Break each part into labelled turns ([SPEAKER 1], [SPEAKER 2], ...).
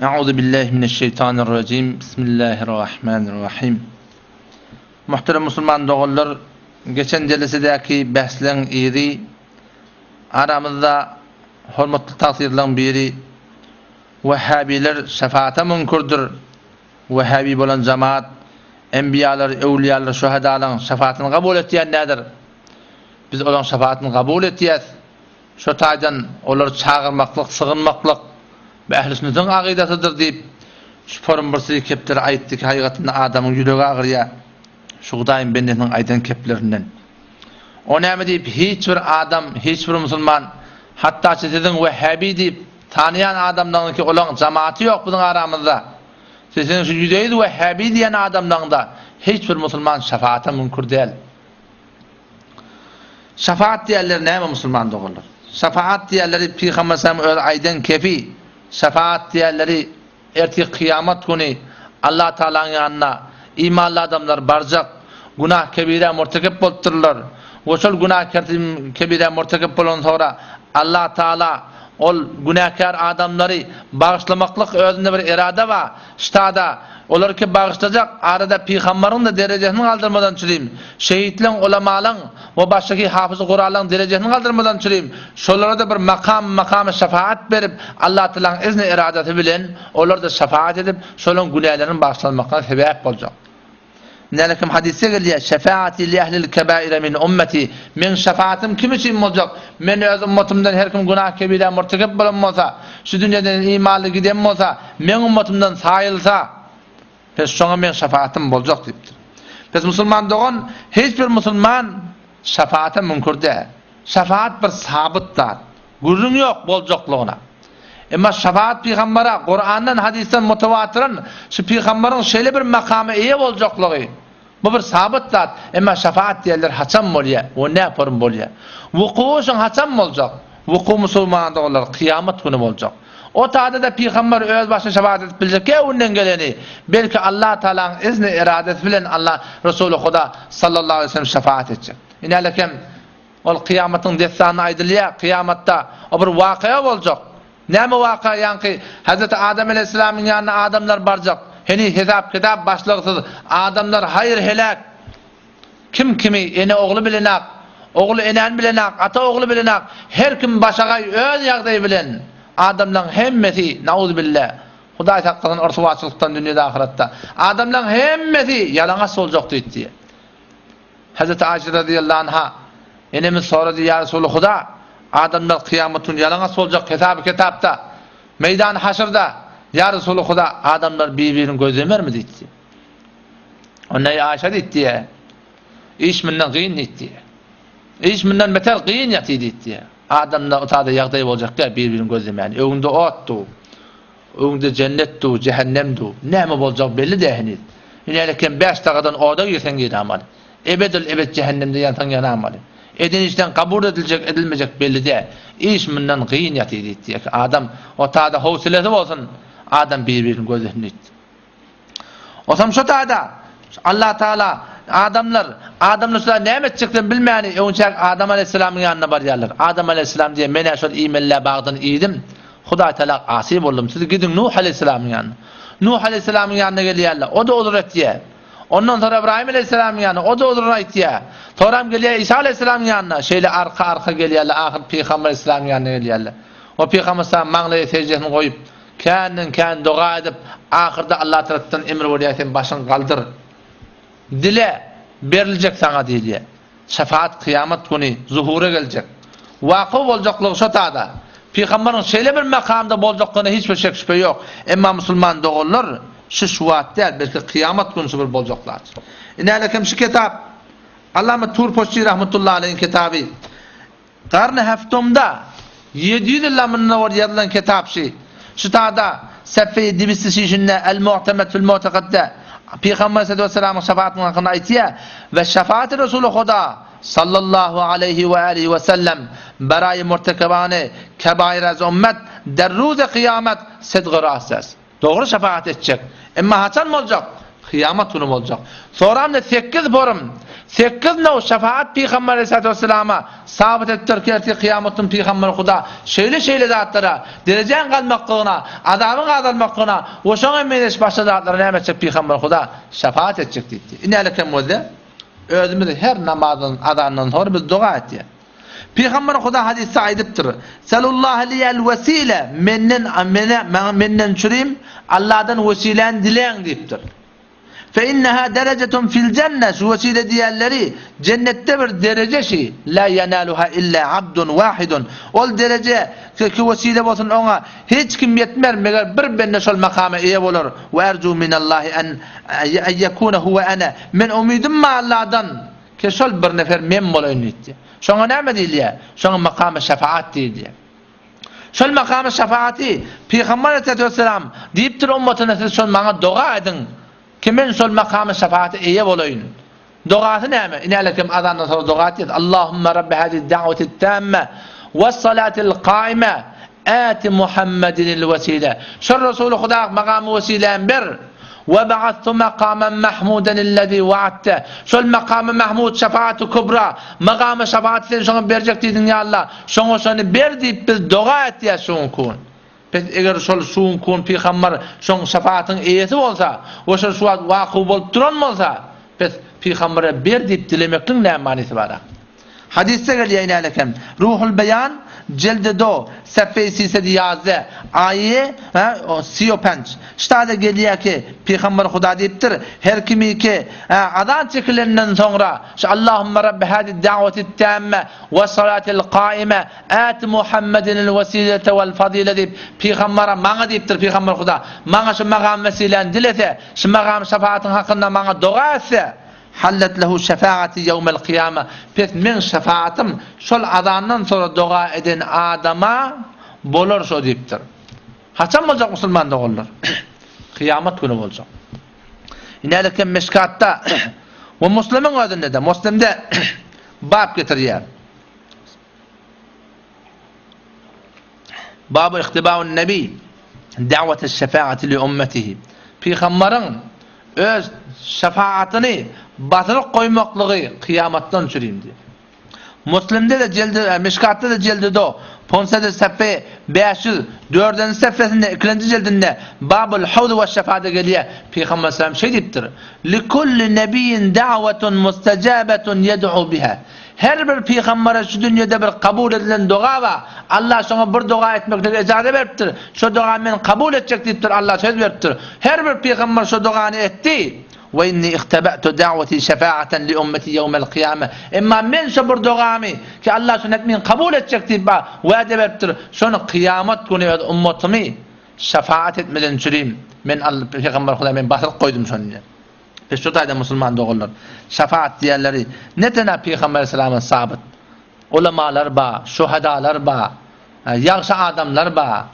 [SPEAKER 1] Euzu billahi mineşşeýtanirrajim. Bismillahirrahmanirrahim. Muhterem musulman doganlar, geçen jelesedäki bäsleň yzy aramyzda hormatly tagsyzlaryň biri Wehhabiler şefaata müňkürdir. Wehhabi bolan jemaat enbiýalar, öwliýalar, şöhedalaryň şefaatyny kabul etýän däldir. Biz olaryň şefaatyny kabul etýäs. Şo taýdan olary çagyrmaklyk, sygynmaklyk bu ähli-sünnetiň agydasydyr diýip, şu forum bir syry kepleri aýtdy ki, haýygatynda adamyň ýüregi agyrýar şu Hudaýyň bendesiniň aýdan keplerinden. O näme diýip, hiç bir adam, hiç bir musulman, hatdaçy siziň wehhabi diýip tanaýan adamlaryňyz ki, olaň jamaty ýok biziň aramyzda. Siziň şu ýüzeýüz wehhabi diýen adamlaryňda hiç bir musulman şefaata müňkür däl. Şefaat diýenleri näme musulman doganlar? Şefaat diýenleri Pygamber sallam öz aýdan kefi. Şefaat diýenleri ertir kyýamat güni Allah Taalanyň ýanyna imanly adamlar barjak, günah kebirä murtekep bolupdyrlar. We şol günah kebirä murtekep bolan soňra Allah Taala ol günäkär adamlary bagyşlamaklyk özünde bir erada bar. Ştada, Olary ki bagyşlajak, arada pygambaryň-da derejesini galdyrmadan çürim, şehitleň, ulamalaň we başgaky hafyzy Kuranlaň derejesini galdyrmadan çürim, şolara-da bir makam, makamy şefaat berip, Allatagalaň izni eradasy bilen olar-da şefaat edip, şolaň günäleriniň bagyşlanmagyna sebäp boljak. Nälekim hadysda gelýär, Şefaati li ehlil kebaire min ummeti, Meň şefaatym kim üçin boljak? Men öz ummatymdan her kim günah kebirä murtekep bolan bolsa, şu dünýeden imanly giden bolsa, meň ummatymdan saýylsa, pes şoňa meň şefaatym boljak diýipdir. Pes musulman dogan, hiç bir musulman şefaata müňkür däl. Şefaat bir sabyt zat. Gürrüň ýok boljaklygyna. Emma şefaat pygambara Kurandan, hadysdan mutawatyran şu pygambaryň şeýle bir makama eýe boljaklygy bu bir sabyt zat. Emma şefaat diýenler haçan bolýar we näporun bolýar? Wukuwy şoň haçan boljak? Wuku musulman doganlar kyýamat güni boljak. O tada-da pygambar öz başyna şefaat edip biljek öňünden geleni belki Allah Tagalaň izni eradasy bilen Allah Resuly Huda sallallahu aleýhi we sellem şefaat etjek. Inälekem Ol kyýamatyň dessanynda aýdylýar, kyýamatda o bir wakaýa boljak. Näme waka ýaňky Hezreti Adam aleýhissalamyň ýanyna adamlar barjak. Heniz hesap-kitap başlygsyz adamlar haýyr-heläk. Kim kimi, ene ogly bilenak, ogul enäni bilenak, ata ogly bilenak, her kim başagaý öz ýagdaýy bilen. Adamlaň hemmesi, nauzubilla, Hudaý saklasyn ryswaçylykdan dünýede-ahyratda. Adamlaň hemmesi ýalaňaç boljak diýdi. Hezreti Aýşe razyýallahu anha enemiz sorady, Ýa Resuly Huda, adamlar kyýamat güni ýalaňaç boljak hesaby-kitapda, meýdany haşrda, Ýa Resuly Huda, adamlar bir-birini gözlemermi diýdi. Onda eý Aýşe diýdi, iş mundan gyn diýdi. Iş mundan beter gyn ýaty diýdi. Adamda o tada ýagdaý boljak däl bir-birini gözlemäni. Öňünde ot dur. Öňde jennet dur, jähennem dur. Näme boljagy belli däl heniz. Ine kem bäş dagadan oda girseň giramaly. Ebedül-ebed jähennemde ýansaň ýanamaly. Eden işleň kabul ediljek, edilmejek belli däl. Iş mundan gyn ýatyr diýdi. Adam o tada howselesi bolsun, adam bir-birini gözlesin diýdi. Osam şo taýda Allah Taala adamlar, adamlar şular näme etjeklerini bilmäni öňçäk Adam aleýhissalamyň ýanyna barýarlar. Adam aleýhissalam diýýär, men-ä şol iýmeli bagdan iýdim. Hudaý Taala asy boldum. Siz gidiň Nuh aleýhissalamyň ýanyna. Nuh aleýhissalamyň ýanyna gelýärler. O-da uzur etýär. Ondan soňra Ybraýym aleýhissalamyň ýanyna, o-da uzuryny aýtýar. Soňram gelýär Isa aleýhissalamyň ýanyna. Şeýle arka-arka gelýärler, ahyr Pygamber aleýhissalamyň ýanyna gelýärler. O Pygamber aleýhissalam maňlaýa seždesini goýup, Känden kän doga edip, ahyrda Allah tarapdan emr bolýar, sen başyňy galdyr. Dile, beriljek saňa diýilýär. Şefaat kyýamat güni zuhura geljek. Waka boljaklygy şo tada. Pygambaryň şeýle bir makamda boljaklygyna hiç bir şek-şübhe ýok. Emma musulman doganlar, şu şu wagt däl, belki kyýamat güni şu bir boljak zat. Inälekem şu kitap, Allama Turpoççy rahmetullahi aleýhiň kitaby. Garny heftumda, 700 ýyl mundan owal ýazylan kitap şi. Şu tada, Sefeýi dibisli şişinde El-Mu'temed fil Mu'tekadde Pygamber aleyhissalatu vesselamyň şefaatiniň hakynda aýtýar, We şefaati Resuly Huda sallallahu aleýhi we alihi we sellem beraýi murtekebani kebair az ummet der ruzy kyýamet sidgy rast est. Dogry şefaat etjek. Emma haçan boljak? Kyýamat güni boljak. Soramda sekiz forum. Sekiz now şefaat Pygamber aleyhissalatu vesselama sabyt edipdir ki ertir kyýamat gün Pygamber Huda şeýle-şeýle zatlara, derejäň galmaklygyna, azabyň azalmaklygyna we şoňa meňzeş başga zatlara näme etjek Pygamber Huda şefaat etjek diýipdi. Inälekem gözle özümiz her namazdan azandan soňra biz doga etýäs. Pygamber Huda hadysda aýdypdyr, Salullaha liyel wesile menden mene maňa menden çürim Allahdan wesiläni diläň diýipdir. Fe inneha derejetun fil jenne, şu wesile diýenleri jennetde bir dereje şi, la yenaluha illa abdun wahidun. Ol dereje ki wesile bolsun oňa hiç kim ýetmer, meger bir bende şol makama eýe bolar. We erju minallahi en en yekune huwe ene. Men umydym bar Allahdan ki şol bir nefer men bolaýyn diýdi. Şoňa näme diýilýär? Şoňa makamy şefaat diýilýär. Şol makamy şefaaty Pygamber aleyhissalatu vesselam diýipdir ummatyna siz şol maňa doga ediň ki men şol makamy şefaata eýe bolaýyn. Dogasy näme? Inälekem azandan soňra doga etýär. Allahumma rabbi hazihi da'wati tamme we salatil kaime ati Muhammedinil wesile. Şol Resuly Huda makamy wesiläni ber. We ba'athu makaman mahmudan allazi wa'adte. Şol makamy mahmud şefaaty kubra, makamy şefaaty sen şoňa berjek diýdiň ýa Allah, şoňa şony ber diýip biz doga etýäs şu günki gün. Pes eger şol şu günki gün pygambar şoň şefaatyň eýesi bolsa we şol şu wagt waky bolup duran bolsa, pes pygambere ber diýip dilemekligiň näme manysy bar-a? Hadysda gelýär inälekem, Ruhul Beýan, jeldi do, sefeýi sisedi ýazde, aýe, si o penç. Ştada gelýär ki, Pygamber Huda diýipdir, Her kimi ki, azan çekilenden soňra, şu Allahumma Rabbi hadi da'wati tamme we salatil kaime, ati Muhammedinil wesilete vel fazile diýip, Pygambere maňa diýipdir Pygamber Huda, maňa şu magam wesiläni dilese, şu magam şefaatyň hakynda maňa doga etse, Hallet lehu şefaati ýewmel kyýame, pes meň şefaatym şol azandan soňra doga eden adama bolar şo diýipdir. Haçan boljak musulman doganlar? Kyýamat güni boljak. Inälekem Meşkatda we Muslimiň özünde-de, Muslimde bap getirýär. Babu ihtibaun nebi da'wete şefaati li ummetihi. Pygambaryň öz şefaatyny basyryp goýmaklygy kyýamatdan çürimdi. Muslimde de jeldi, e, Mişkatda da jeldi do, Ponsede sefe 504-nji sefesinde ikinji jildinde Babul Hawd we Şefaada gelýär. Pygamber sallam şeý diýipdir: "Likulli nebiyyin da'wetun mustajabetun yed'u biha." Her bir pygambere şu dünýede bir kabul edilen doga bar. Allah şoňa bir doga etmeklige ejaza beripdir. Şo dogany men kabul etjek diýipdir, Allah söz beripdir. Her bir pygamber şo dogany etdi. Ve inni ihteba'tu da'wati şefa'aten li ummeti yevmel kıyame. Emma men şo bir dogamy ki Allah şony men kabul etjek diýip wade beripdir. Şony kyýamat güni öz ummatymy şefaat etmeden çürim. Men Allah pygamber Hudaý men basyryp goýdum şony diýip. Biz şu taýda musulman doganlar, şefaat diýenleri ne tena Pygamber aleyhissalama sabyt. Ulamalar ba, şuhadalar ba, ýagşy adamlar ba,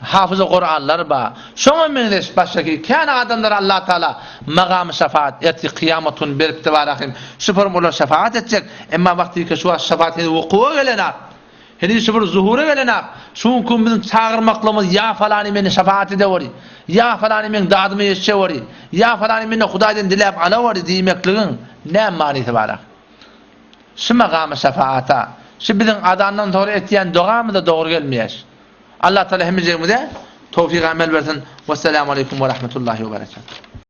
[SPEAKER 1] hafyzy Kuranlar ba. Şoňa meňzeş başga kän adamlar Allah Taala magamy şefaat ertir kyýamat gün beripdi barahym. Şu forum olar şefaat etjek. Emma wagtyky şu wagt şefaat heniz wukuwa gelenak. Heniz şu bir zuhura gelenak, şu günki biziň çagyrmaklygymyz ýa falany meni şefaat edeweri, ýa falany meň dadyma ýetişeweri, ýa falany menden Hudaýdan diläp alaweri diýmekligiň näme manysy bar-a? Şu makamy şefaata, şu biziň azandan soňra etýän dogamyza dogry gelmeýär. Allah Taala hemmejigimize towfyk amel bersin. Wessalamu aleýkum we rahmetullahi we berekatuh.